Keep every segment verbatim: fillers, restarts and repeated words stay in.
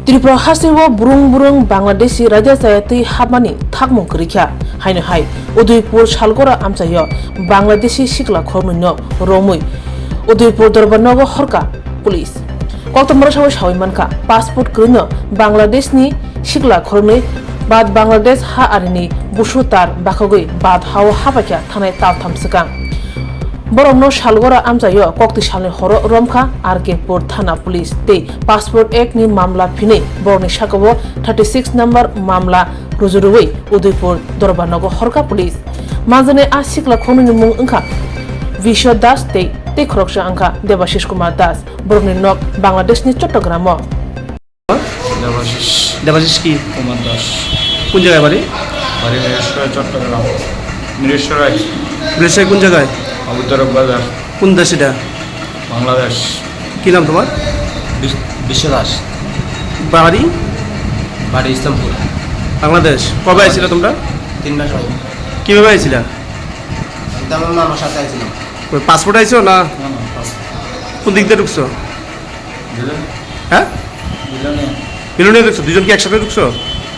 Tripura hasteo brung brung Bangladeshi raida chaya twi hapmani thakmung kwrwi kha. Haino hai Udaipur Salgora amchaio Bangladeshi sikla khoroknwino romwi Udaipur Dorbar nogo horka police. Koktwmaro sawi sawi mankha, passport kwrwino Bangladeshni sikla khoroknwi bad Bangladesh ha arini busu tar bakhogwi bad hao hapaikha thanai taltham swkang. Borokno Salgora amchaio kokti salni horo romkha R K pur thana police tei Passport Act ni mamla phinwi borokni sakao thirty six number mamla ruju rwui Udaipur Dorbar nogo horka police. Manjaknai a sikla khoroknwini mung wngkha Biswa Das tei tei khoroksa wngkha Debashish Kumar Das. Borokni nok Bangladeshni Chottogramo. Debashis দেবাশিস কি? কুমার দাস। কোন জায়গায় বাড়ি? বাড়ি মিরেশ্বরাই, চট্টগ্রাম। মিরেশ্বরাই। মিরেশ্বরাই কোন জায়গায়? আবু তরফ বাজার। কোন দেশ এটা? বাংলাদেশ। কি নাম তোমার? বিশ-, বিশ্ব দাস। বাড়ি? বাড়ি ইসলামপুর। বাংলাদেশ। কবে আইছিলে তোমরা? তিন মাস আগে। কিভাবে আইছিলা? আমি তো আমার মামার সাথে আইছিলাম। ওই পাসপোর্ট আইছো না? না, না, পাসপোর্ট। কোন দিক দিয়ে ঢুকছো? দুজনে। হ্যাঁ? দুজনে। মিলনে ঢুকছো? দুজন কি একসাথে ঢুকছো?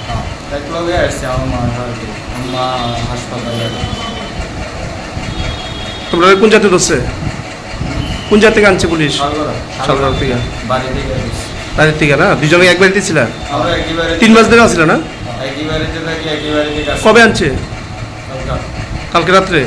হ্যাঁ, এক লগে আসছে আমার মা আর কি। আমার মা হাসপাতালে। তোমরা কোন জাতি ধরছে? কোন জাতি থেকে আনছে পুলিশ? শালগড়া। শালগড়া থেকে। বাড়ি থেকে আসছে। বাড়ির থেকে না? দুজনে এক বাড়িতে ছিলা? আমরা একই বাড়িতে। তিন মাস ধরে আছিলা না? একই বাড়িতে থাকি, একই বাড়িতে কাজ কবে করি। আনছে? কালকা। কালকে রাত্রে?